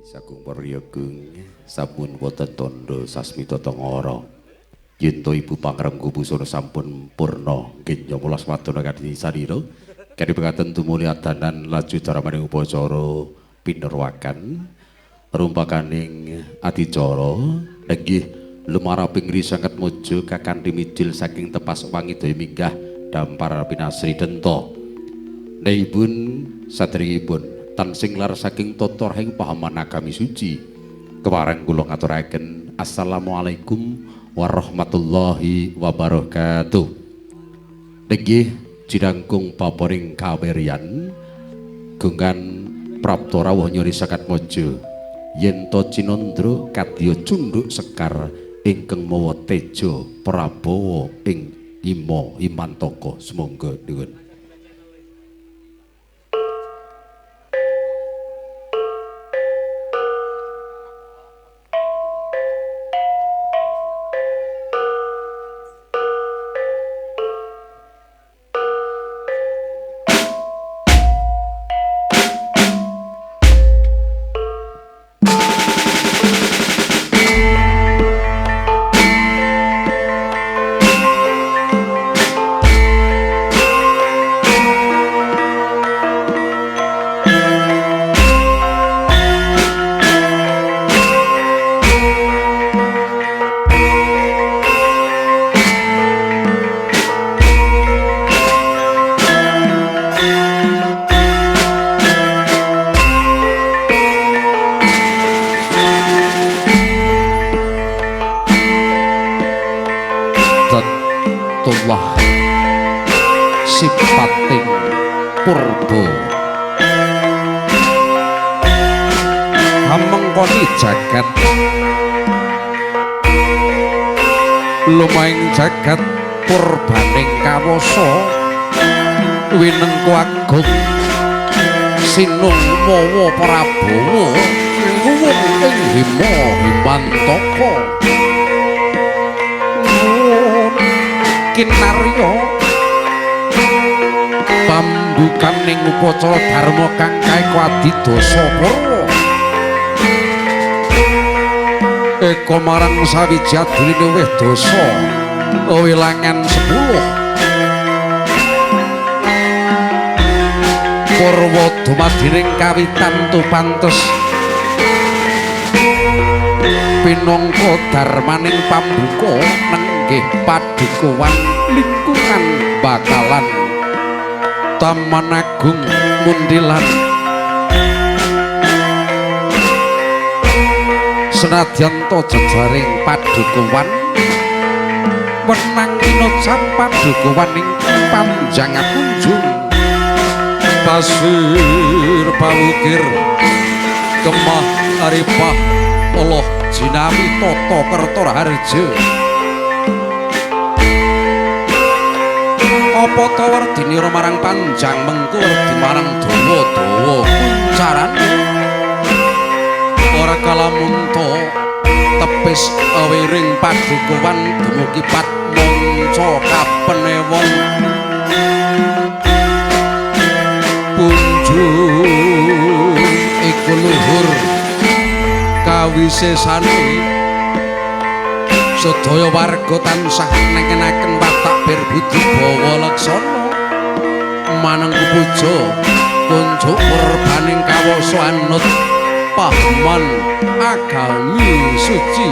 Sagung Paryagung sampun wonten tandha sasmita tengara. Yen to ibu pangrenggu busana sampun purna nggih welas wadana kadhi sarira. Kadi pekaten tumuli adanan laju daramaning upacara pinerwakan rumpakaning adicara nenggih lumaraping sanget mojo kakanthi mijil saking tepas wangidaya minggah dampar pinasri denta. Neibun sadèrèngipun tansing lar saking tata rahing pahaman agami suci. Kepareng kula ngaturaken assalamualaikum warahmatullahi wabarakatuh. Nenggih jinangkung paparing kaweryan gunggan prapta rawuh nyuri sakat mojo yen to cinandra kadya cundhuk sekar ingkang mawa teja prabawa ing Ima Imantaka. Sumangga nuwun. Sipating purba hamengkoni jagat lumaing jagat purbaning kawasa winengku agung sinung mawa prabawa nguwung ing hima himantaka kinarya pambukaning upacara dharma kang kaeka adidasa purwa eka marang sawiji aduline wih dasa wilangan 10 purwa dumadining kawitan tupantes pinangka dharmaning pambuka nenggih padukuhan lingkungan bakalan Taman Agung Muntilan. Senadyan ta jejaring padukuhan wenang kinocap padukuhan ing panjangan kunjung pasir pawukir kemah aripah Allah jinawi tata kerta raharja. Apa ta werdinira marang panjang mengku werdi marang dawa-dawa kuncarane ora kalamunta tepis wiring padukuhan dumugi patmanca kapenewon punjung iku luhur kawisesane sedaya warga tansah nengenaken watak berbudi bawa laksana manengku puja kunjuk purbaning kawasa anut pahaman agami suci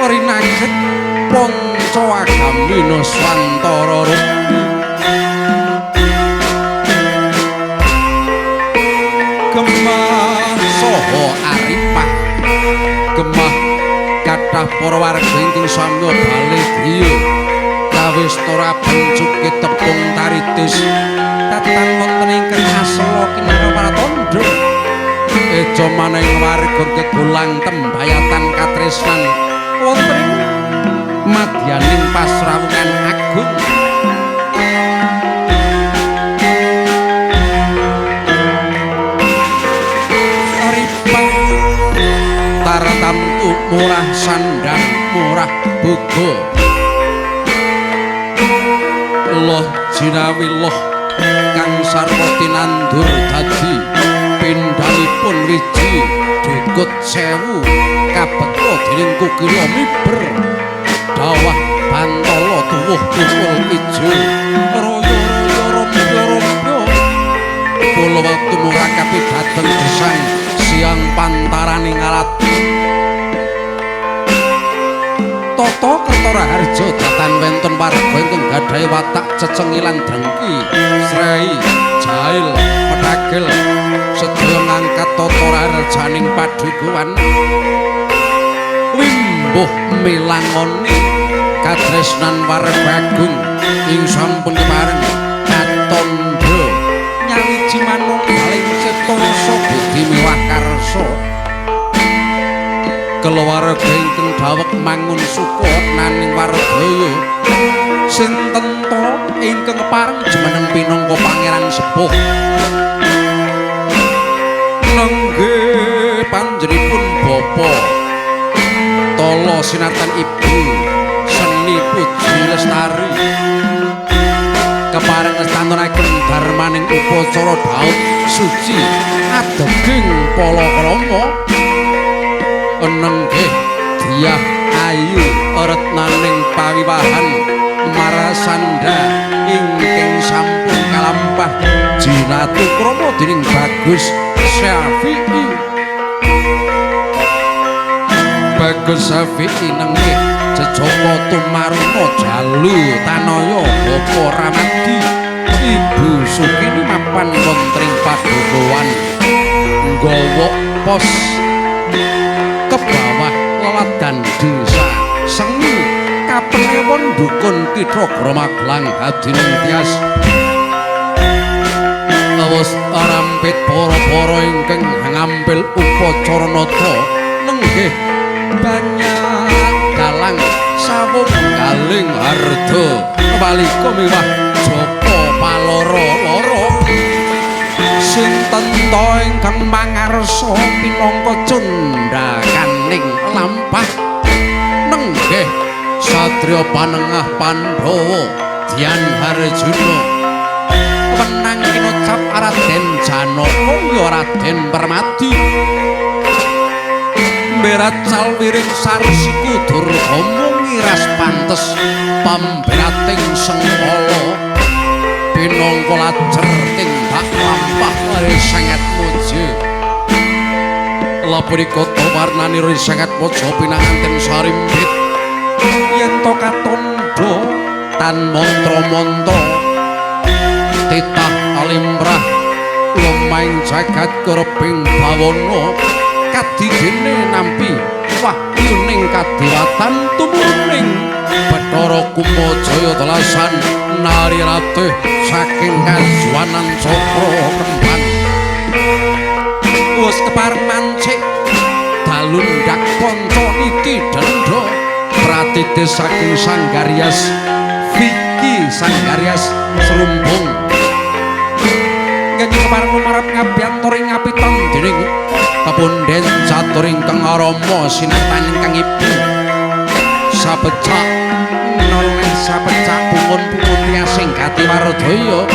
rinaget panca agami nuswantara rukmi gemah saha aripah gemah kathah para warga ingkang samya bali griya kawistara bencuke tepung taritis tatang wonten ingkang asla kinara paratandha eja maning warga gegulang tembayatan katresnan wonten ing madyaning pasrawungan agung. Ripah tartamtu murah sandang murah boga loh jinawi loh kang sarwa tinandur dadi pindhanipun wiji. Jogod Sewu kabekta dening kukila miber dawah bantala tuwuh tukul ijo raya raya rompyo rompyo kula wektu murakapi dhateng gesang siang pantaraning alati tata kerta raharja datan wonten warga ingkang gadhahi watak cecengilan drengki srei jail pedagel sedaya ngangkat tata raharjaning padukuhan wimbuh milangoni katresnan warga agung ing sampun kepareng katandha nyawiji manunggaling cipta rasa budi miwah karsa keluarga ingkang daweg mangun suka naning wardaya sinten to ingkang kepareng jumeneng pinangka pangeran sepuh nenggih panjenenganipun bapa Tala sinartan ibu Seni Puji Lestari kepareng ngestantunaken dharmaning upacara dhaup suci adeging palakrama nenggih Dyah Ayu retnaning pawiwahan marasanda ingkang sampun kalampah jinatu krama dening Bagus Syafi'i. Bagus Syafi'i nenggih jejaka tumaruna jalu tanaya bapa Ramadi ibu Sukini mapan wonten ing padukuhan nggawa pos ke bawah leladan desa Sengi kapenewon dukun Kitha Magelang Hadining Tias. Wis rampit para-para ingkang ngambil upacara nata nenggih banyak dalang sawung galing harda walika miwah japa paloro-loro sinten to ingkang mangarsa pinangka cundhakaning lampah nenggih satriya panengah Pandhawa Dyan Harjuna wenang kinocap Raden Janaka ya Raden Permadi mberat salwiring sarsiku durgama ngiras pantes pamberating sengkala pinangka lajer tindak lampah lare sangat muji lapunika warnani sangat mojo pinanganten sarimbit yen to katandha tan mantra-mantra titah alimrah lumaing jagat kereping bawana kadigene nampi wahyuning kadiwatan tumuruning Bathara Kumajaya telasan nari ratih saking kajuwanan cakra kembang wis kepareng mancik dalundak panca niti dendha pratiti saking Sanggaryas Vicky Sanggaryas Srumbung nggih kepareng lumarap ngabyantara ing ngapitan dening kepunden catur ingkang rama sinatan ingkang ibu sabecak noleh sabecak pungun-pungun tiasing gati wardaya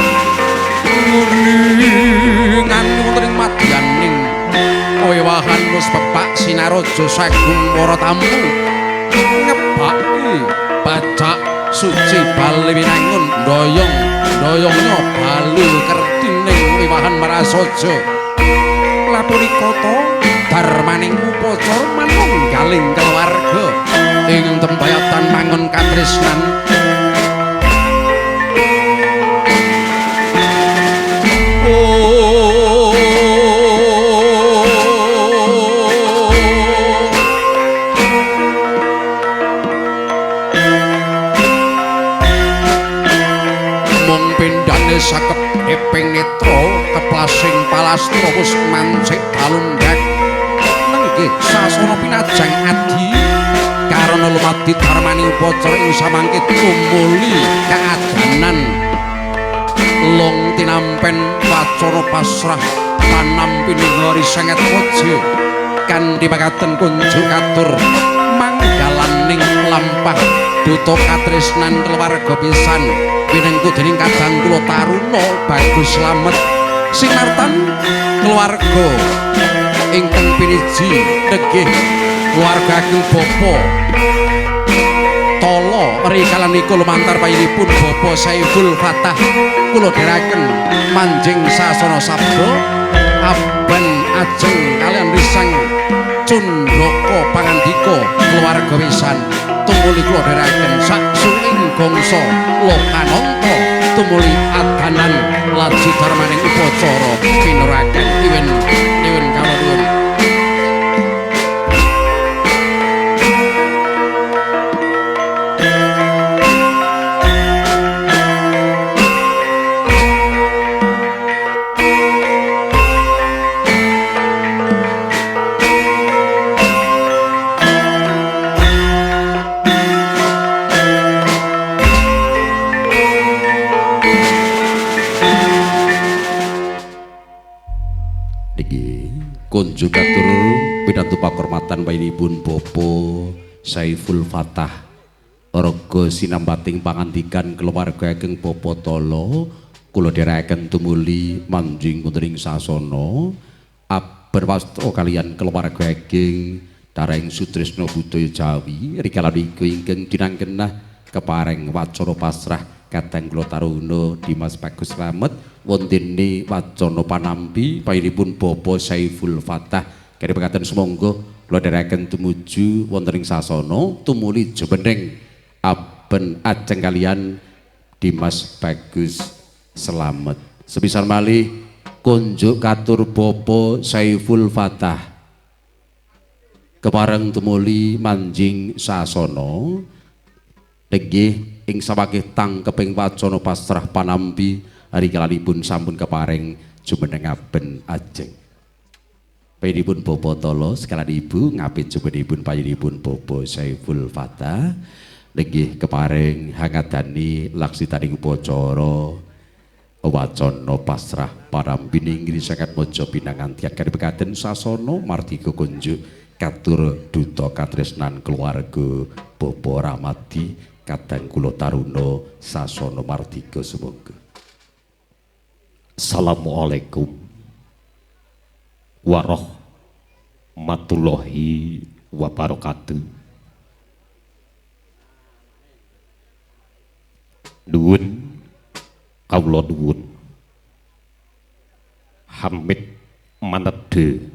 nguningan wonten ing madyaning wewahan wis pepak sinaraja sagung para tamu ngebaki bacak suci bali winangun ndoyong ndoyongnya balu kertining wiwahan marasaja lapunika ta dharmaning upacara manunggaling keluarga ing tembayatan mangun katresnan. Mung pindhane sakep eping netra keplasing palastra wis mancik dalundak nenggih sasana pinajang adi karana lumadi dharmani upacara ing samangke tumuli kaadanan long tinampen wacana pasrah panampi ning sanget waja kanthi pakaten kunjuk katur manggalaning lampah duta katresnan keluarga pisan pinengku dening kadang kula taruna Bagus Slamet sinartan keluarga Ingkang piniji nenggih keluarga ageng Bapak Tolo rikala niku lumantar payinipun Bapak Saiful Fatah kula dherekaken manjing sasana sabda aben ajeng kalian risang cundaka pangandika keluarga wisan tumuli kula dherekaken saksuling gangsa lokananta tumuli adanan laju darmaning upacara pinuraken iwin nyuwun kawula nuwun. Kunjuk katur pidantu pakurmatan payinipun Bapak Saiful Fatah raga sinambating pangandikan keluarga ageng Bapak Tolo kula dherekaken tumuli manjing wonten ing sasana aberwasta kalian keluarga ageng Dareng Sutrisno Budaya Jawi rikala niku ingkang dinangkenah kepareng wacara pasrah kadang kula taruna Dimas Bagus Slamet wontene wacana panampi payinipun Bapak Saiful Fatah kene pekaten sumangga kula dherekaken tumuju wonten ing sasana tumuli jumeneng aben ajeng kalian Dimas Bagus Slamet. Sepisan malih kunjuk katur Bapak Saiful Fatah kepareng tumuli manjing sasana nenggih ing sawakih tangkeping wacana pasrah panampi rikalanipun sampun kepareng jumeneng aben ajeng. Payinipun Bapak Tolo sekalian Ibu ngapit jumenengipun payinipun Bapak Saiful Fatah nenggih kepareng hangadani laksitaning upacara wacana pasrah panampi ing sangat mojo pinangantian kadhepekaken sasana mardika kunjuk katur duta katresnan keluarga Bapak Ramadi kadang kula taruna sasana mardika sumangga. Assalamualaikum warahmatullahi wabarakatuh. Nuwun kawula nuwun Hamid manedhe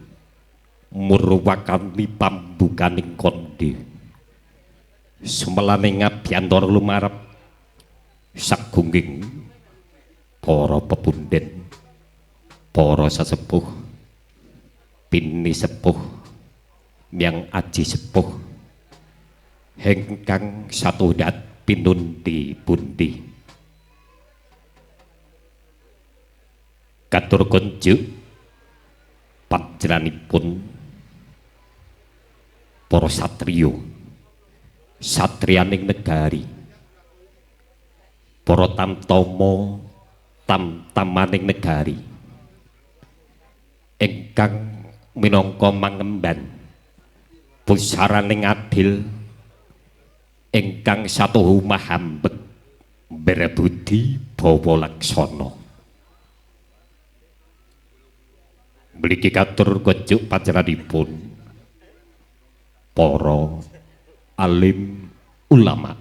murwakani pambukaning kondhe sumelane ngabiyantara lumarep sagungging para pepunden, para sesepuh, pini sepuh, miang aji sepuh, hengkang satudat pinundi pundi. Katur kunjuk panjenenganipun para satriya, satriyaning negari, para tamtama tam-tamaning negari ingkang minangka mangemban pusaraning adil ingkang satuhu mahambek berbudi bawa laksana. Mligi katur kunjuk panjenenganipun para alim ulama,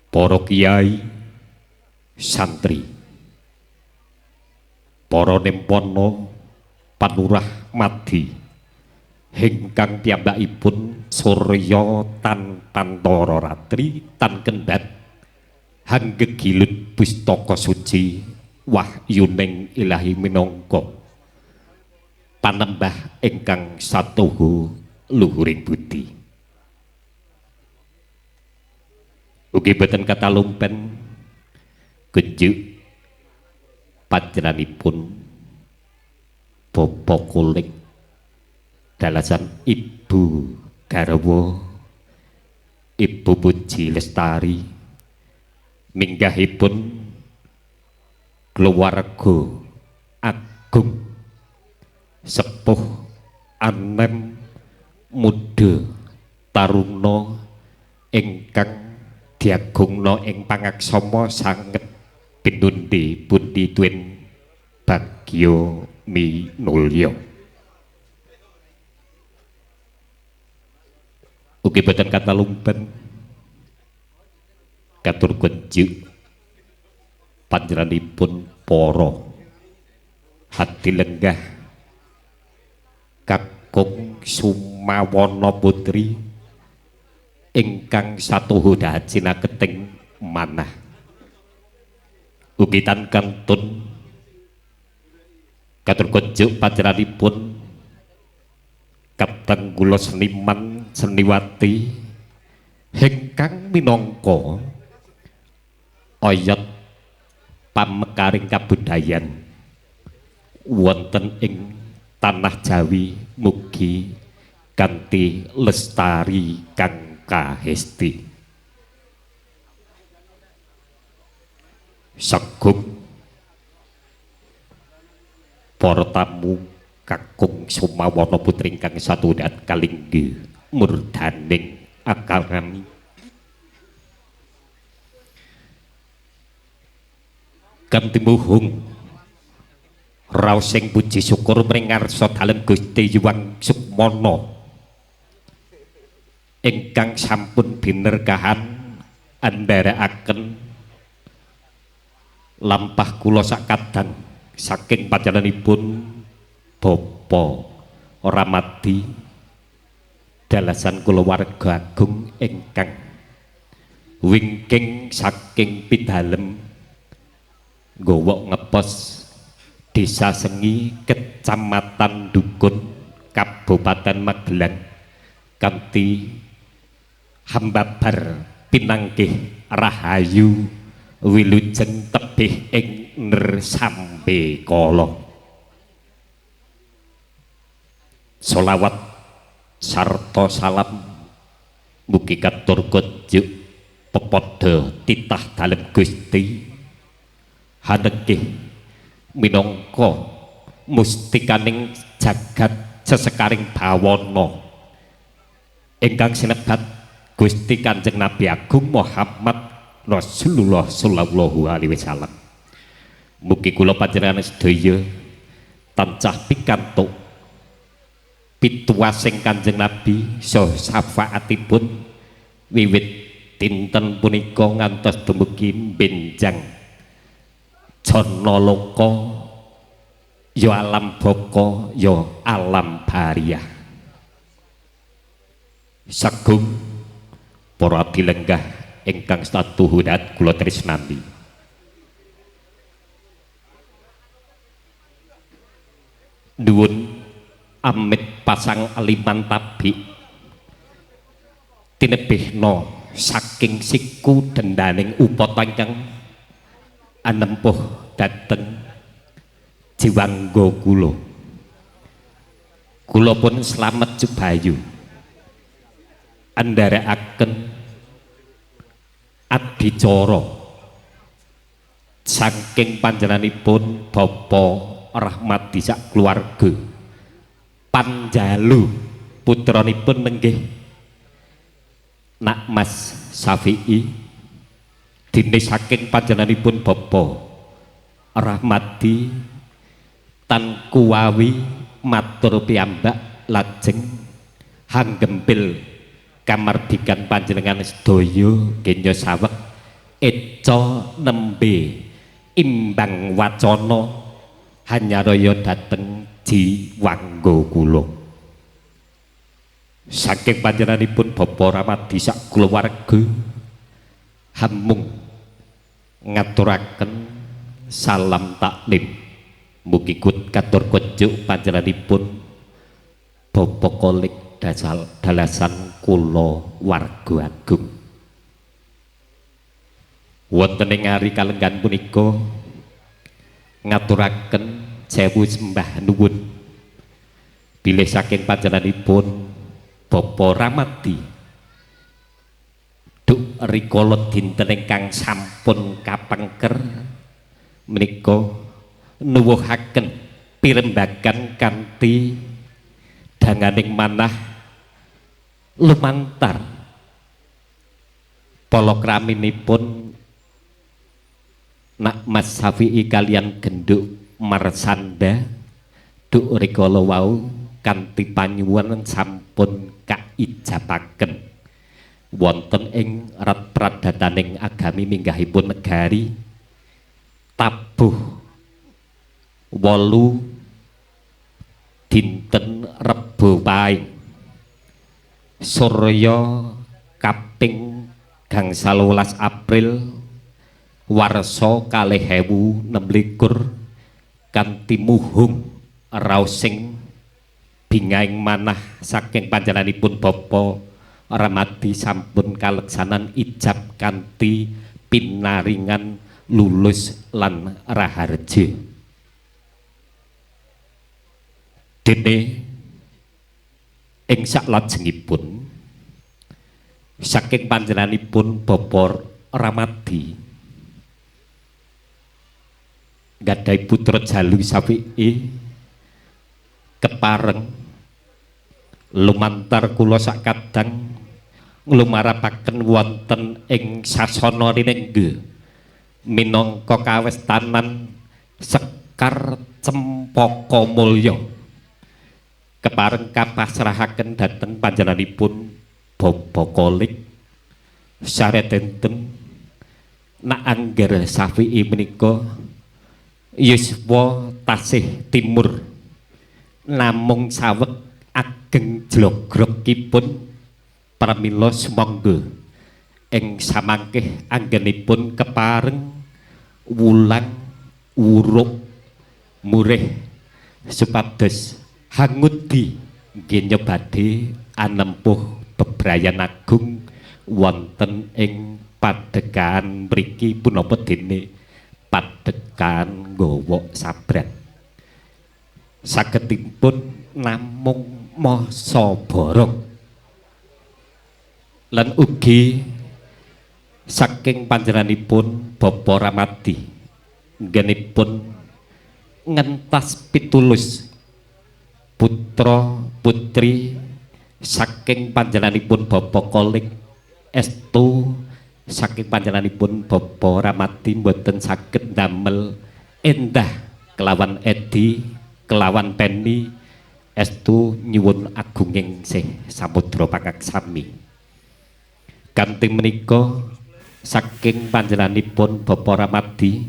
para kiai santri, para nempono panurah madhi ingkang piyambakipun surya tan pantara ratri tan kendhat hanggegilut pustaka suci wahyuning ilahi minangka panembah ingkang satuhu luhuring budi. Ugi boten katalumpen kunjuk panjenenganipun Bapak Kulik dalasan Ibu Garwa Ibu Puji Lestari minggahipun keluarga agung sepuh anem muda taruna ingkang diagungna ing pangaksama sanget pinundi pundi twin bagya minulya. Ugi boten katalumpen katur kunjuk panjenenganipun para hati lenggah kakung Sumawana putri ingkang satuhu dahat sinaketing manah. Ugi tan kantun katur kunjuk panjenenganipun kadang kula seniman seniwati ingkang minangka oyot pamekaring kabudayan wonten ing tanah Jawi mugi kanthi lestari kang kahesti. Sagung para tamu kakung Sumawana putri ingkang satudat kalinggi murdaning akarami. Kanthi muhung raosing puji syukur mring ngarsa dalem Gusti Hyang Sukmana ingkang sampun binerkahan andharekaken lampah kula sakadang saking panjenenganipun Bapa Ramadi dalasan kulawarga agung ingkang wingking saking pidalem Gowok Ngepos Desa Sengi Kecamatan Dukun Kabupaten Magelang kanthi hambabar pinanggih rahayu wilujeng tebih ing nrsambekala. Solawat sarta salam mugi katur kunjuk pepadha titah dalem Gusti hanengkih minangka mustikaning jagat sesekaring bawana ingkang sinebat Gusti Kanjeng Nabi Agung Muhammad Rasulullah sallallahu alaihi wasallam. Mugi kula panjenengan sedaya tansah pikantuk pituwasing Kanjeng Nabi saha syafaatipun wiwit dinten punika ngantos dumugi benjang jana loka ya alam baka ya alam bariyah. Sagung para abdi lenggah ingkang satuhudat kula tresnani. Nuwun amit pasang aliman tabik tinebihna saking siku dendaning upata ingkang anempuh dhateng jiwangga kula. Kula pun slamet jubayu andharekaken adicara saking panjenenganipun Bapa Rahmadi sak keluarga panjalu putranipun nenggih Nak Mas Syafi'i dene saking panjenenganipun Bapa Rahmadi tan kuwawi matur piyambak lajeng hanggempil kamardikan panjenengan sedaya kenya saweg eca nembe imbang wacana hanyaraya dhateng jiwangga kula. Saking panjenenganipun Bapa Ramadi sak kulawarga hamung ngaturaken salam taklim mugi kut katur kunjuk panjenenganipun Bapa Kolik dalasan kula warga agung. Wonten ing ari kalenggan punika ngaturaken sewu sembah nuwun bilih saking panjenenganipun Bapa Ramadi duk rikala dinten ingkang sampun kapengker menika nuwuhaken pirembagan kanthi danganing manah lumantar palakraminipun Nak Mas Syafi'i kalian genduk Marsanda duk rikala wau kanthi panyuwun sampun kaijabaken. Wonten ing rat pradataning agami minggahipun negari tabuh 8 dinten Rebo Paing surya kaping 18 April warsa 2026 kanthi muhung raosing bingahing manah saking panjenenganipun Bapak Ramadi sampun kaleksanan ijab kanthi pinaringan lulus lan raharja. Dene ing saklajengipun saking panjenenganipun Bapak Ramadi gadhahi putra jalu Safi'i kepareng lumantar kula sakadang nglumarapaken wonten ing sasana rinengga minangka kawestanan Sekar Cempaka Mulya kepareng kapasrahaken dhateng panjenenganipun Bapak Kolik saredenten nak angger Safi'i menika yuswa tasih timur namung saweg ageng jlogrogipun pramila sumangga ing samangkih anggenipun kepareng wulang wuruk murih supados hangudi nggih badhe anempuh bebrayan agung wonten ing padekan mriki punapa dene padekan Gowok Sabran. Sagedipun namung masa borong lan ugi saking panjenenganipun Bapak Ramadi nggenipun ngentas pitulus putra putri saking panjenenganipun Bapak Kolik estu saking panjenenganipun Bapak Ramadi mboten saged ndamel endah kelawan Edi kelawan Peni estu nyuwun agunging sih samudra pangaksami. Kanthi menika saking panjenenganipun Bapak Ramadi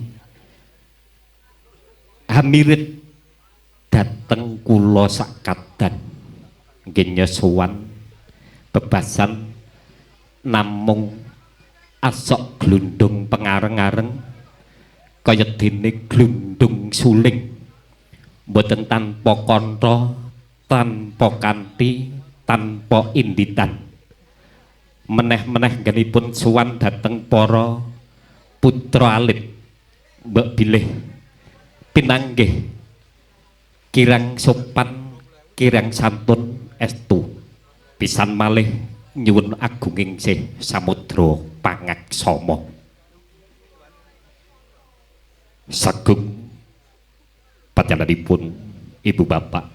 hamirit dhateng kula sakadan nggih nyesuwan bebasan namung asok glundung pengareng-areng kaya dene glundung suling mboten tanpa kantha tanpa kanthi tanpa inditan. Meneh-meneh nggenipun suwan dhateng para putra alit mbok bilih pinanggih kirang sopan kirang santun estu pisan malih nyuwun agunging sih samudra pangaksama. Sagung panjenenganipun ibu bapak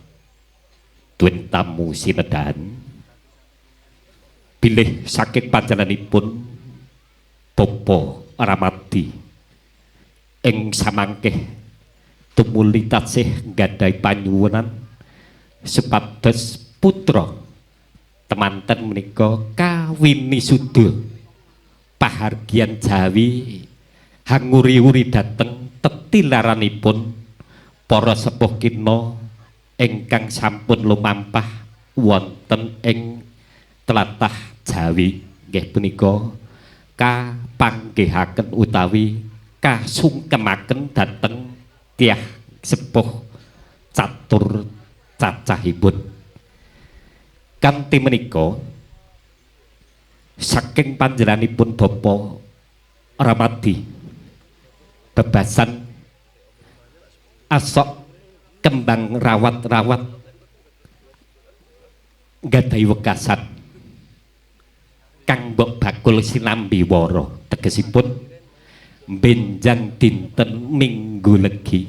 tuwin tamu sinedahan bilih saking panjenenganipun Bapak Ramadi ing samangkih tumuli tasih nggadahi panyuwunan supados putra temanten menika kawinisuda pahargyan Jawi hanguri-uri dhateng tetilaranipun para sepuh kina ingkang sampun lumampah wonten ing tlatah Jawi nggih punika kapanggihaken utawi kasungkemaken dhateng tiyang sepuh catur cacahipun. Kanthi menika saking panjenenganipun Bapak Ramadi bebasan asok kembang rawat-rawat nggadahi wekasan kang mbok bakul sinambi wara tegesipun benjang dinten Minggu Legi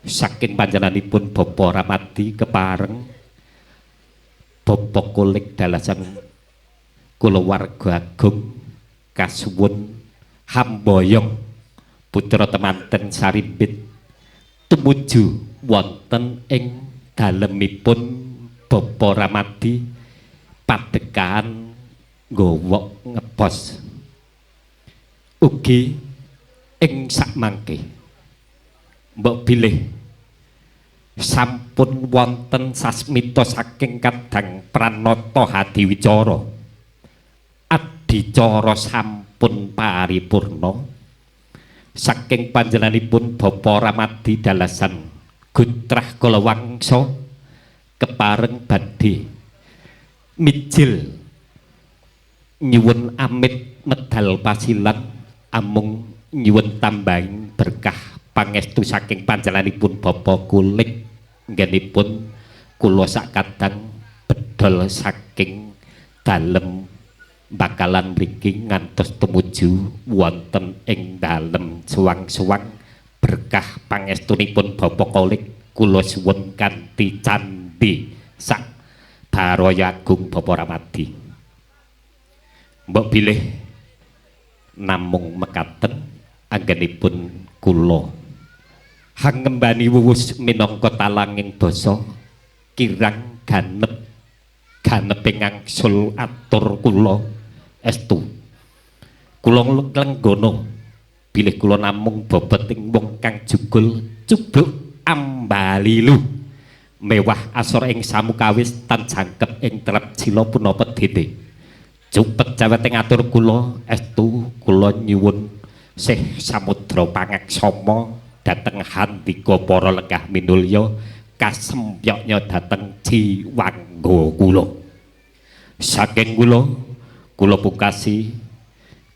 saking panjenenganipun Bapak Ramadi kepareng Bapak Kolik dalasan kulawarga agung kasuwun hamboyong putra temanten Sarimbit tumuju wonten ing dalemipun Bapak Ramadi padekan nggowok ngepos. Ugi ing sakmangke mbok bilih sampun wonten sasmita saking Kadang Pranata Hadiwicara. Adicara sampun paripurna saking panjenenganipun Bapak Ramadi Dalasan Gutrah Kalawangsa kepareng badhe mijil nyuwun amit medal pasilan amung nyuwun tambahing berkah pangestu saking panjenenganipun Bapak Kulik nggenipun kula sakadang bedol saking dalem bakalan mriki ngantos tumuju wonten ing dalem suwang-suwang berkah pangestunipun Bapak Kulik kula suwun kanthi candhi sak baraya agung Bapak Ramadi. Mbok bilih namung mekaten anggenipun kula hangembani wuwus minangka talanging basa kirang ganep ganeping angsul atur kula estu. Kula lenggana bilih kula namung bobeting wong kang jugul cubluk ambalilu mewah asor ing samukawis tan jangkep ing trep sila punapa dene. Cupet caweting atur kula estu kula nyuwun sih samudra pangaksama dhateng handika para lenggah minulya kasempyoknya dhateng jiwangga kula. Saking kula kula pungkasi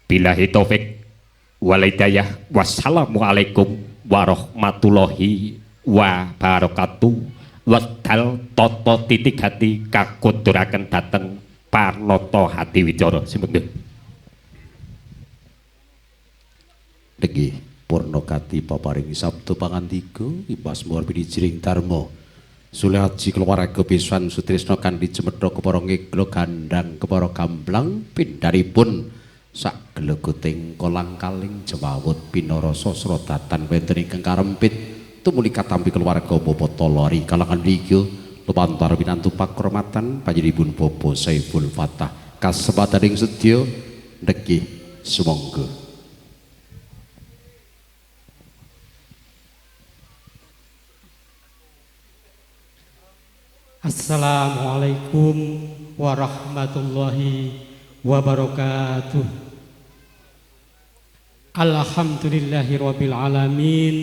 billahi taufik wal hidayah. Wassalamualaikum warahmatullahi wabarakatuh. Wekdal tata titik hati kakunduraken dhateng Parnoto Hadiwicara. Simengga. Nggih, purna gati paparing sabda pangandika Imas Murbini Jring Dharma. Sulaji keluarga pisan sutrisna kanthi cemedha kepara ngeglo gandang kepara gamblang pindharipun sak gleguting kolang kaling jemawut pinarasa srodatan wonten ingkang karempit tumuli katampi keluarga Bapak Tolori kalangan liga lumantar winantu pakromatan panjenenganipun Bapak Saiful Fatah kasempataning sedya nggih sumangga. Assalamualaikum warahmatullahi wabarakatuh. Alhamdulillahirabbil alamin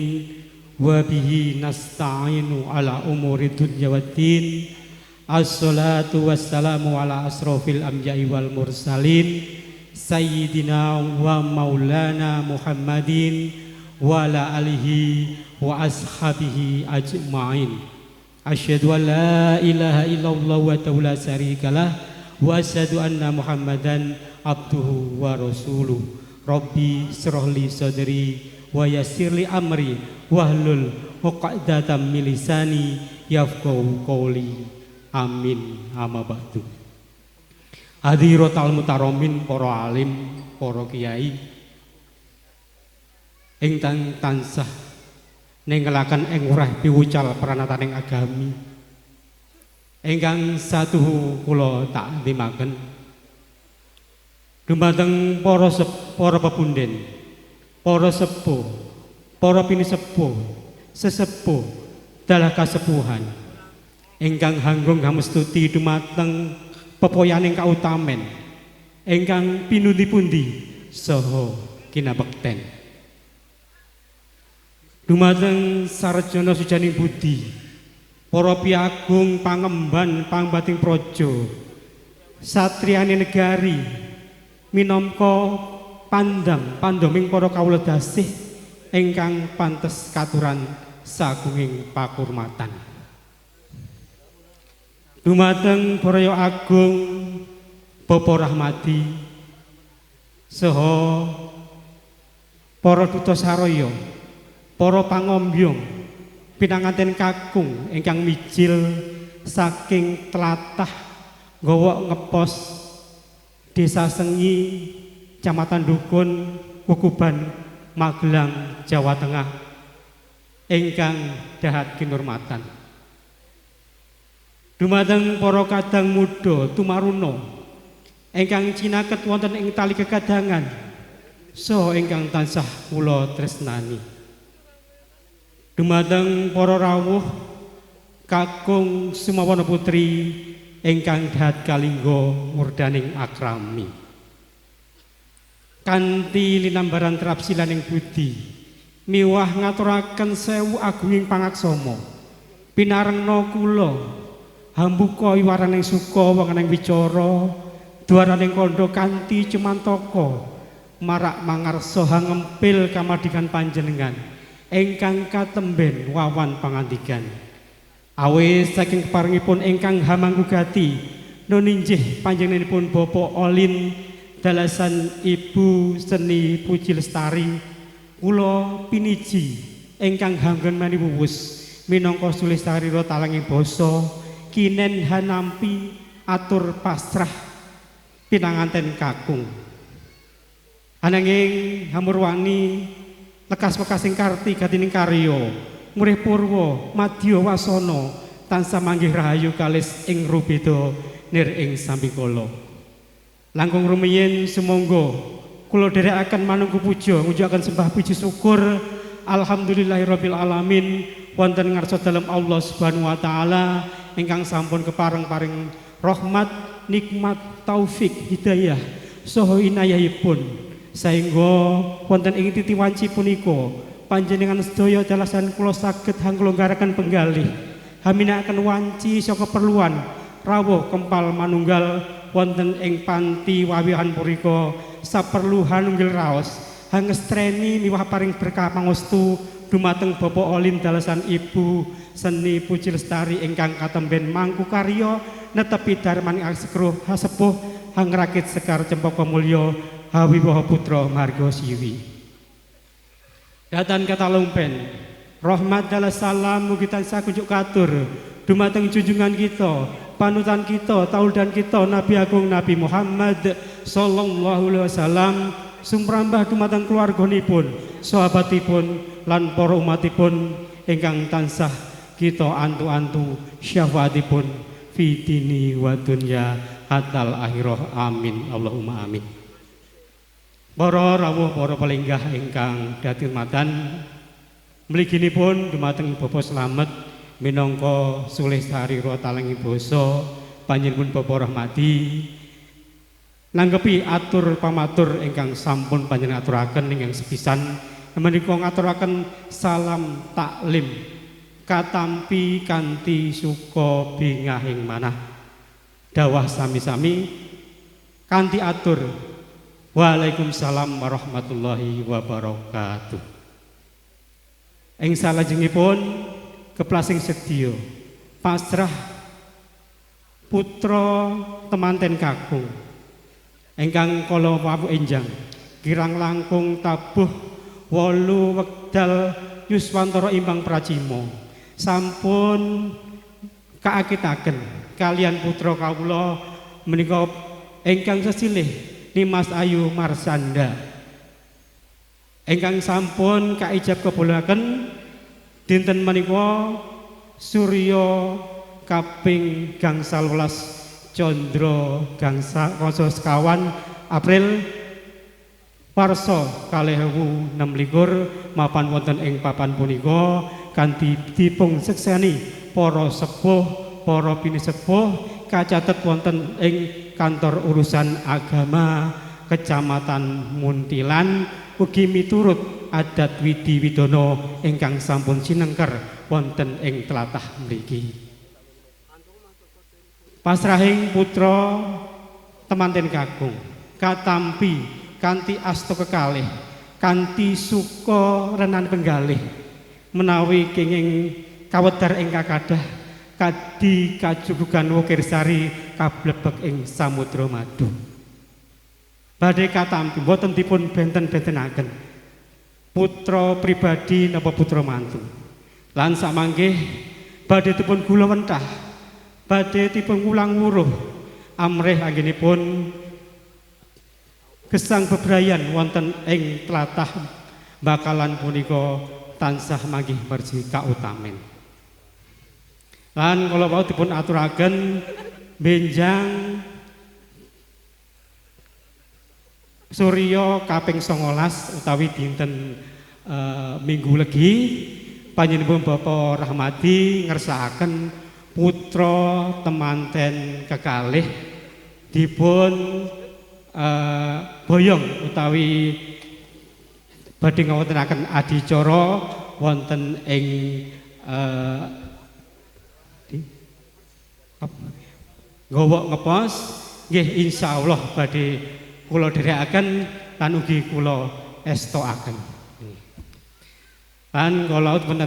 wa bihi nasta'inu ala umuri dunya waddin. Assalatu wassalamu ala asrofil anbiya'i wal mursalin sayyidina wa maulana Muhammadin wa ala alihi wa ashabihi ajma'in. Asyhadu an la ilaha illallah wa la syarikalah wa asyhadu anna Muhammadan abduhu wa rasuluh. Rabbi shrah li sadri wa yassir li amri wahlul 'uqdatam min lisani yafqahu qawli. Amin. Amma ba'du. Hadiratal mutaromin, para alim, para kiai ingkang tansah ninggalaken ing wurah piwucal pranataning agami ingkang satuhu kula takdimaken dumateng para pepunden, para sepuh, para pinisepuh, sesepuh dalah kasepuhan ingkang hanggung hamestuti dumateng pepoyaning kautamen ingkang pinundi-pundi saha kinabekten. Dumateng sarjana sujaning budi, para piagung pangemban pangbating praja, satriyane negari minangka pandam pandoming para kawula dasih ingkang pantes katuran sagunging pakurmatan. Dumateng Baraya Agung Bapak Rahmadi saha para duta saraya, para pangombyong pinanganten kakung ingkang mijil saking tlatah Gowok Ngepos Desa Sengi, Kecamatan Dukun, Kukuban, Magelang, Jawa Tengah ingkang dahat kinurmatan. Dumateng para kadang muda tumaruna Ingkang cinaket wonten ing tali kekadangan saha ingkang tansah kula tresnani. Dumateng para rawuh kakung Sumawana putri ingkang dahat kalingga murdaning akrami. Kanthi linambaran trapsilaning budi miwah ngaturaken sewu agunging pangaksama pinarengna kula hambuka wiwaraning suka wengening wicara dwaraning kandha kanthi cemantaka marak mangarsa hangempil kamardikan panjenengan ingkang katemben wawan pangandikan. Awis saking keparengipun ingkang hamangku gati nuninjih panjenenganipun Bapak Olin dalasan Ibu Seni Puji Lestari kula piniji ingkang hanggen maniwuwus minangka sulih sarira talanging basa kinen hanampi atur pasrah pinanganten kakung. Ananging hamurwani lekas wekasing karti gatining karya murih purwa madya wasana tansah manggih rahayu kalis ing rubeda nir ing sambikala. Langkung rumiyin sumangga kula dherekaken manunggu puja ngunjukaken sembah puji syukur alhamdulillahirabbil alamin wonten ngarsa dalem Allah Subhanahu wa taala ingkang sampun kepareng paring rahmat nikmat taufik hidayah saha inayahipun sehingga wonten ing titi wanci punika panjenengan sedaya dalasan kula saged hanglonggaraken penggalih haminakaken wanci saka keperluan rawuh kempal manunggal wonten ing panti wawihan punika saperlu hanunggil raos hangestreni miwah paring berkah pangestu dumateng Bapak Olin dalasan Ibu Seni Puji Lestari ingkang katemben mangku karya netepi darmaning asekruh hasepuh hangrakit sekar cempaka mulya hawiwaha putra marga siwi. Datan katalumpen rahmat dalas salam mugi tansah kunjuk katur dumateng junjungan kita, panutan kita, tauladan kita Nabi Agung Nabi Muhammad sallallahu alaihi wasallam sumrambah dumateng keluarganipun, sahabatipun lan para umatipun ingkang tansah kita antu-antu syafaatipun fi dini wa dunya hatal akhirah. Amin Allahumma amin. Para rawuh para pelenggah ingkang dadi matan mliginipun dumateng Bapak Slamet minangka sulih sarira talenging basa panjenenganipun Bapak Rahmadi nanggepi atur pamatur ingkang sampun panjenengan aturaken ingkang sepisan menika ngaturaken salam taklim katampi kanthi suka bingahing manah dawah sami-sami kanthi atur waalaikumsalam warahmatullahi wabarakatuh. Ing salajengipun keplasing sedya pasrah putra temanten kakung ingkang kala wau enjang kirang langkung tabuh 8 wekdal yuswantara imbang pracima sampun kaakitaken kalian putra kawula menika ingkang sesilih Nimas Ayu Marsanda ingkang sampun kaijab kabulaken dinten menika surya kaping gangsal welas condro gangsal sekawan April warsa 2026 mapan wonten ing papan punika kanthi dipun sekseni para sepuh para pinisepuh kacatet wonten ing kantor urusan agama Kecamatan Muntilan ugi miturut adat widi widana ingkang sampun sinengker wonten ing tlatah mriki. Pasrahing putra temanten kakung katampi kanthi asta kekalih kanthi suka renan penggalih menawi kenging kawedar ing kakadah kadi kajugugan Wukirsari kablebek ing samudra madu. Badhe katampi boten dipun benten-bentenaken putra pribadi napa putra mantu. Lan samangke badhe dipun gula wentah, badhe dipun wulang wuruh amrih anggenipun gesang bebrayan wonten ing tlatah Bakalan punika tansah manggih merji kautamen. Lan kala wau dipun aturaken benjang Surya kaping 19 utawi dinten Minggu Legi panjenenganipun Bapak Rahmadi ngersakaken putra temanten kekalih dipun boyong utawi badhe ngawontenaken adicara wonten ing Gowok Ngepos nggih insyaallah badhe kula dherekaken lan ugi kula estokaken. Lan kula punten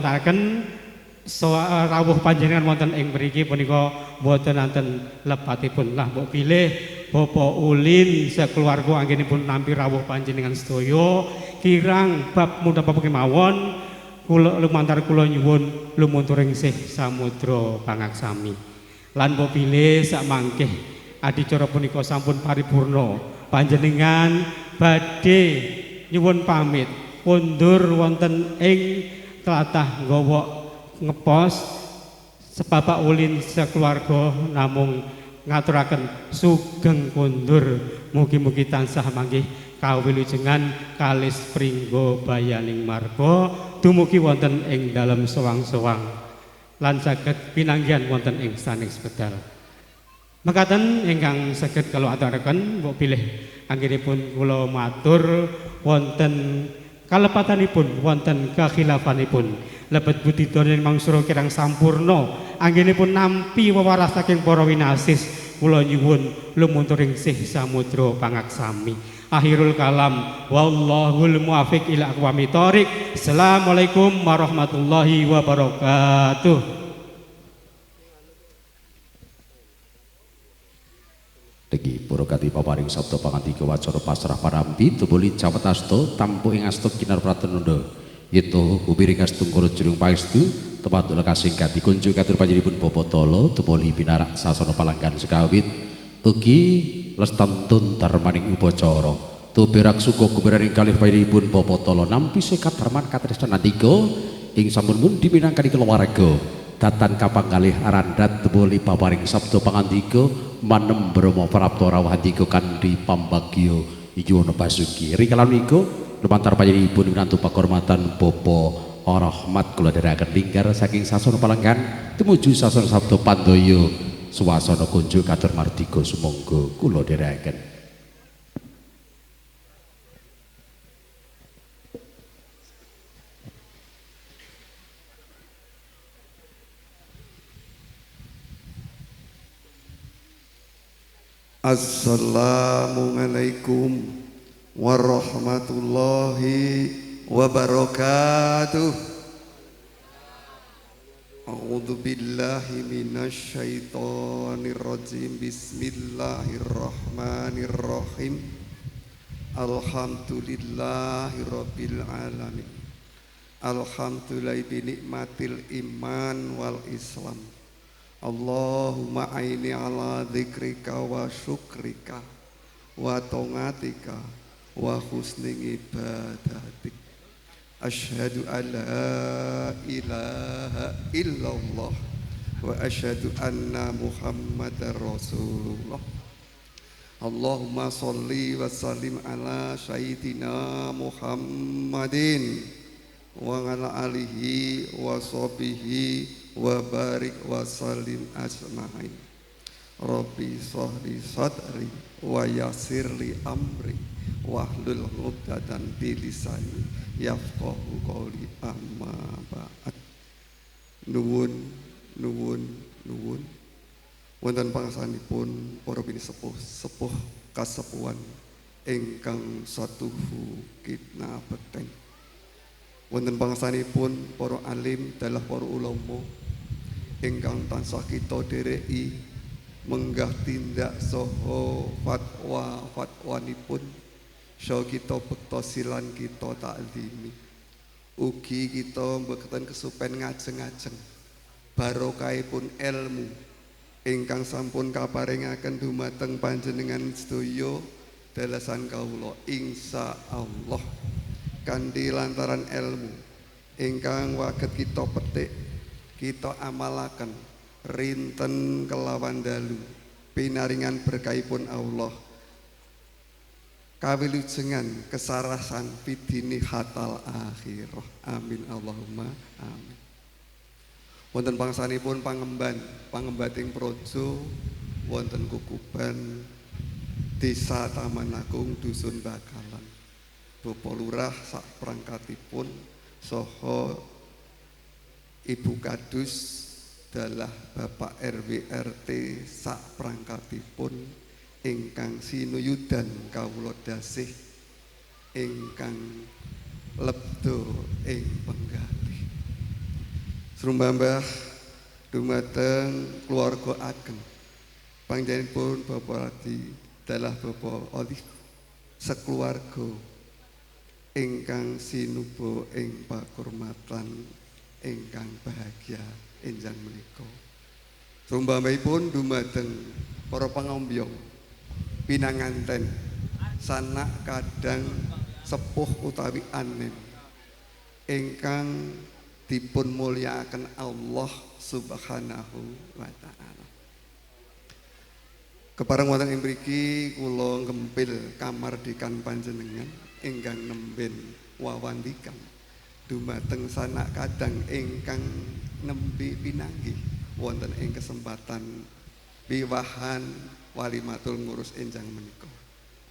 rawuh panjenengan wonten ing mriki punika mboten wonten lepatipun. Lah mbok bilih Bapak Ulin sekeluarga anggenipun nampi rawuh panjenengan sedaya kirang bab menapa kemawon kula lumantar kula nyuwun lumunturing sih samudra pangaksami. Lan mbok bilih sakmangke adicara punika sampun paripurna panjenengan badhe nyuwun pamit kundur wonten ing tlatah Gowok Ngepos sebapak Ulin sekeluarga namung ngaturaken sugeng kundur mugi-mugi tansah manggih kawilujengan kalis pringgo bayaning marga dumugi wonten ing dalem sowang-sowang lan saged pinanggihan wonten ing saning sepedal. Mekaten ingkang saged kula aturaken mbok bilih anggenipun kula matur wonten kalepatanipun wonten kekhilafanipun lebet budidaya mangsura kirang sampurna anggenipun nampi wewaras saking para winasis kula nyuwun lumunturing sih samudra pangaksami. Akhirul kalam wallahul muwafiq ila aqwamit thoriq. Assalamualaikum warahmatullahi wabarakatuh. Degi purokati paparing sabda pangandika wacara pasrah parampi tumuli jawat asta tampu ing asta kinar pratenunda yeta upiring astungkara jurung pangestu tepat lekasing gati kunjuk katur panjenenganipun Bapak Tala tumuli pinarak sasana palanggan sekawit ugi lestantun darmaning upacara tuberak suka guberaning kalih panjenenganipun Bapak Tala nampi sekat darman katresnan andika ing sampun mundi minangkani keluarga datan kapanggalih arandat tumuli paparing sabda pangandika manem brahma prapta rawuh andika kanthi pambagya Yuwana Basuki. Rikala menika lumantar panjenenganipun minantu pakurmatan Bapak Rahmat kula dherekaken linggar saking sasana palenggan tumuju sasana sabda pandaya suasana kunjuk katur mardika sumangga kula dherekaken. Assalamualaikum warahmatullahi wabarakatuh. A'udzu billahi minasyaitonir rajim. Bismillahirrahmanirrahim. Alhamdulillahirabbil alamin. Alhamdulillahi bi nikmatil iman wal islam. Allahumma aini ala dzikrika wa syukrika wa tongatika wa husni ibadatik. Asyhadu an la ilaha illallah wa asyhadu anna Muhammadar Rasulullah. Allahumma sholli wa sallim ala sayyidina Muhammadin wa ala alihi wa sahbihi wa barik wa salim ajma'in. Rabbi sahli sadri wa yassirli amri wahlul 'uqdatam bi lisani yafqahu qawli. Amma ba'd. Nuwun nuwun nuwun wonten pangasanipun para pinisepuh sepuh kasepuhan ingkang satuhu kitna beteng. Wonten pangasanipun para alim dalah para ulama ingkang tansah kita dhereki menggah tindak saha fatwa fatwanipun saha kita bekta silan kita takzimi. Ugi kita mbekten kesupen ngajeng-ajeng barokahipun ilmu ingkang sampun kaparingaken dumateng panjenengan sedaya dalasan kawula insyaallah kanthi lantaran ilmu ingkang waget kita petik kita amalaken rinten kelawan dalu pinaringan berkahipun Allah kawilujengan kesarasan pidini hatal akhirah. Amin Allahumma amin. Wonten pangsanipun pangemban, pangembating projo wonten Kukuban Desa Taman Agung Dusun Bakalan. Bapak Lurah sak perangkatipun saha Ibu Kadus dalah Bapak RW RT sak perangkatipun ingkang sinuyudan kawula dasih ingkang lebda ing penggalih. Srumbambah dumateng keluarga ageng. Panjenenganipun Bapak Adi dalah Bapak Olive sekeluarga ingkang sinuba ing pakurmatan ingkang bahagia enjang menika. Srumbambahipun dumateng para pangambyong pinanganten sanak kadang sepuh utawi anem ingkang dipun mulyakaken Allah Subhanahu wa taala. Kepareng wonten ing mriki kula nggempil kamardikan panjenengan ingkang nemben wawandikan dumateng sanak kadang ingkang nembe pinanggih wonten ing kesempatan wiwahan walimatul ngurus enjang menika.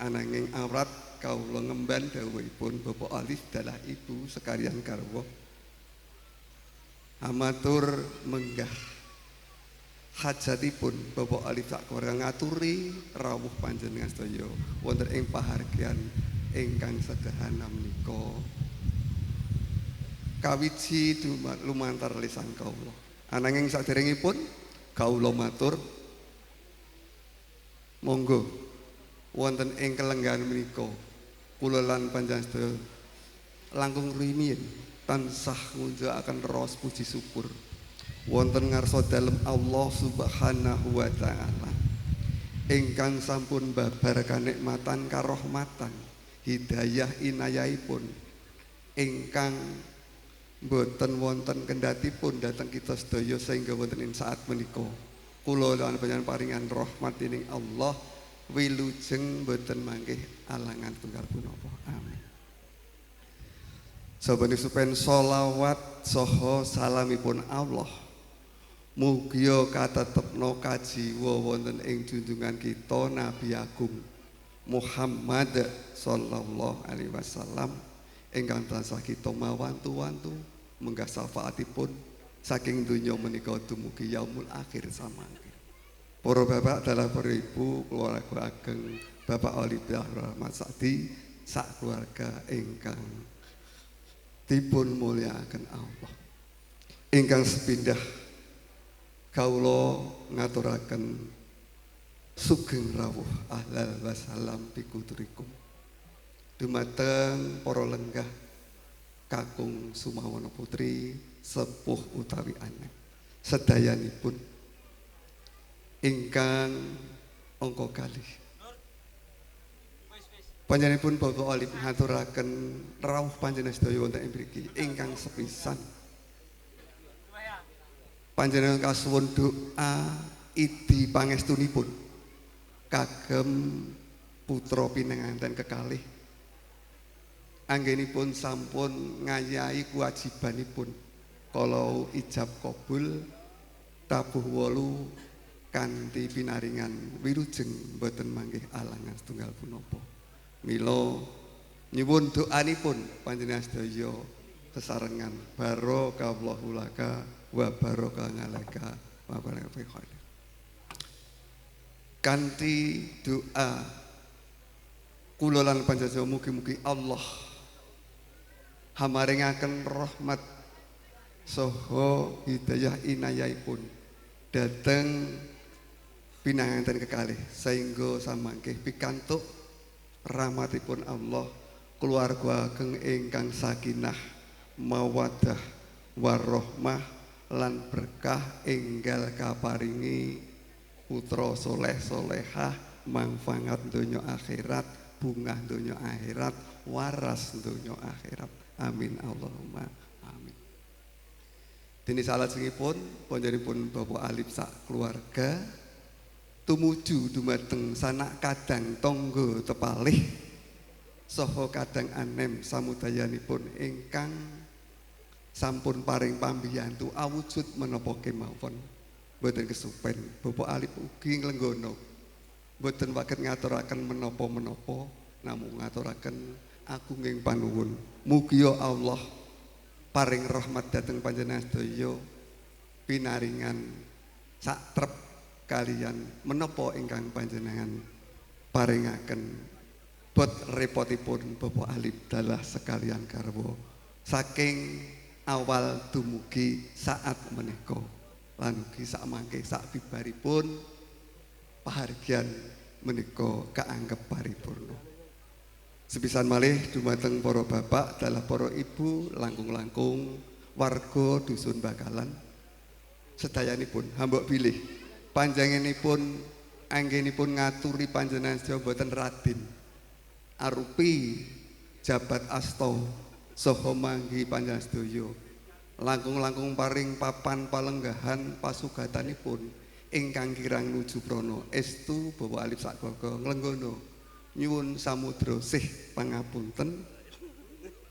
Ananging awrat kawula ngemban dawuhipun Bapak Alif dalah Ibu sekalian garwa amatur menggah hajatipun Bapak Alif sak keluarga ngaturi rawuh panjenengan sedaya wonten ing pahargyan ingkang sederhana menika. Kawiji lumantar lisan kawula. Ananging saderengipun kawula matur monggo wonten ing kelenggahan menika kula lan panjenengan sedaya langkung rumiyin tansah ngunjukaken raos puji syukur wonten ngarsa dalem Allah Subhanahu wa taala ingkang sampun babar kanikmatan karohmatan hidayah inayahipun ingkang boten wonten kendhatipun dhateng kita sedaya sehingga wonten ing saat menika kula lan panjenengan paringan rahmat dening Allah wilujeng boten mangkih alangan tunggal punapa. Amin. Sabane supen sholawat saha salamipun Allah mugia katetepno kajiwa wonten ing junjungan kita Nabi Agung Muhammad sallallahu alaihi wasallam ingkang tansah kita mawantu-wantu menggah syafaatipun saking donya menika dumugi yaumul akhir samangke. Para bapak dalah para ibu keluarga ageng Bapak Olivia Rahmat Sa'di sak keluarga ingkang dipun mulyakaken Allah. Ingkang sepindah kawula ngaturaken sugeng rawuh ahlal wasalam pikuturikum dumateng para lenggah kakung Sumawana Putri sepuh utawi anak sedayanipun ingkang angka kalih. Panjenenganipun Bapak Olip ngaturaken rawuh panjenengan sedaya wonten ing mriki ingkang sepisan. Panjenengan kasuwun doa idi pangestunipun kagem putra pinanganten kekalih. Anggenipun sampun ngayahi kewajibanipun kalau ijab kabul tabuh wolu kanthi pinaringan wilujeng boten manggih alangan setunggal punapa. Mila nyuwun doanipun panjenengan sedaya sesarengan barakallahu laka wa baraka ngalaka wa baraka fi khair. Kanthi doa kula lan panjenengan mugi-mugi Allah hamaringaken rahmat saha hidayah inayahipun dhateng pinanganten kekalih sehingga samangke pikantuk rahmatipun Allah keluarga ageng ingkang sakinah mawaddah warahmah lan berkah enggal kaparingi putra soleh solehah manfaat donya akhirat bungah donya akhirat waras donya akhirat. Amin Allahumma amin. Dene salajengipun panjenenganipun Bapak Alif sak keluarga tumuju dumateng sanak kadang tangga tepalih saha kadang anem samudayanipun ingkang sampun paring pambiyantu awujud menapa kemawon. Mboten kesupen Bapak Alip ugi nglenggono. Mboten waget ngaturaken menapa-menapa namung ngaturaken agunging panuwun. Mugi Allah paring rahmat dhateng panjenengan sedaya pinaringan satrep kalian menapa ingkang panjenengan paringaken bot repotipun Bapak Alip dalah sekalian garwa saking awal dumugi saat menika lan ugi sakmangke sakbibaripun pahargyan menika kaanggep paripurna. Sepisan malih dumateng para bapak dalah para ibu langkung-langkung warga dusun Bakalan sedayanipun hambok bilih panjenenganipun anggenipun ngaturi panjenengan sedaya boten radin arupi jabat asta saha manggi panjenengan sedaya langkung-langkung paring papan palenggahan pasugatanipun ingkang kirang nuju prana estu Bapak Alip sakkeluarga nglenggono nyuwun samudra sih pangapunten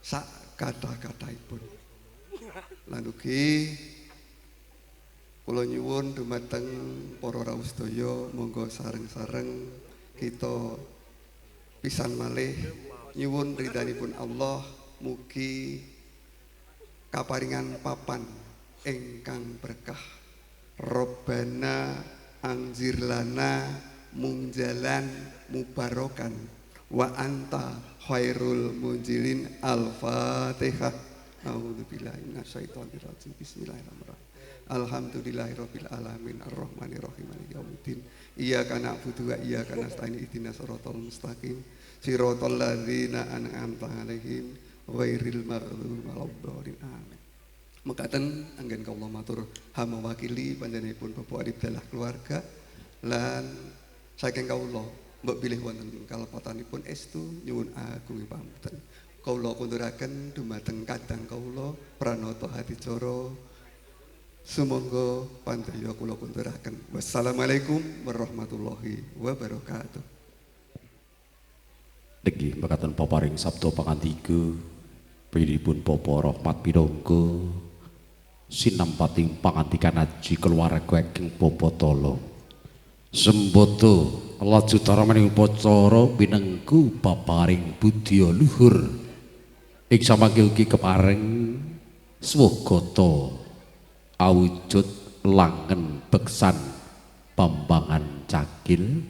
sak kata-kataipun. Lan ugi kula nyuwun dumateng para rawuh sedaya monggo sareng-sareng kita pisan malih nyuwun ridhanipun Allah mugi kaparingan papan ingkang berkah. Robbana angzir lana mungjalan mubarokan wa anta khairul munjilin. Al-Fatihah. A'udzubillahi minasyaitonir rajim. Bismillahirrahmanirrahim. Alhamdulillahirabbil alamin arrahmanirrahim maliki yaumiddin. Iyyaka na'budu wa iyyaka nasta'in ihdinas siratal mustaqim siratal ladzina an'amta 'alaihim ghairil maghdubi waladdallin. Amin. Mekaten anggen kawula matur hamawakili panjenenganipun Bapak Alip dalah keluarga lan saking kawula mbok bilih wonten kalepatanipun estu nyuwun agung pangapunten. Kawula kunduraken dumateng kadang kawula Pranoto Hadicara. Sumangga pandaya kula kunduraken. Wassalamualaikum warahmatullahi wabarakatuh. Nggih mekaten paparing sabda pangandika piyambakipun Bapak Rahmat pinangka sinampating pangandikan aji keluarga ing Bapak Tolo. Sembada laju taramaning upacara pinengku paparing budya luhur ing samangke ugi kepareng swagata awujud langen beksan Bambangan Cakil.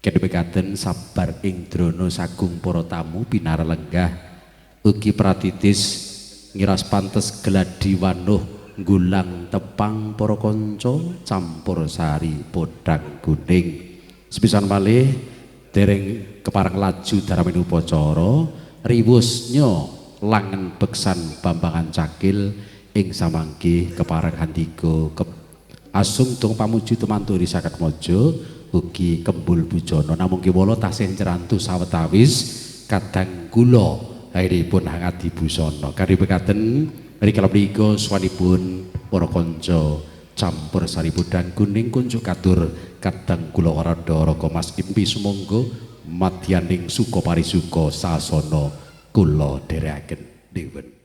Kene mekaten sabar ing drana sagung para tamu pinara lenggah ugi pratitis ngiras pantes gladi wanuh nggulang tepang para kanca campur sari podhang kuning. Sepisan malih dereng kepareng laju daramin upacara riwusnya langen beksan Bambangan Cakil ing samangke kepareng handika asung tung pamuji tumanturi sakat mojo ugi kembul bujana namung kewala tasih ncerantu sawetawis kadang kula akhiripun hangadi busana. Kanthi pekaten rikala punika swanipun para kanca campur sari podhang kuning kunjuk katur kadang kula warada raga Mas Impi sumangga madyaning suka parisuka sasana kula dherekaken dewen.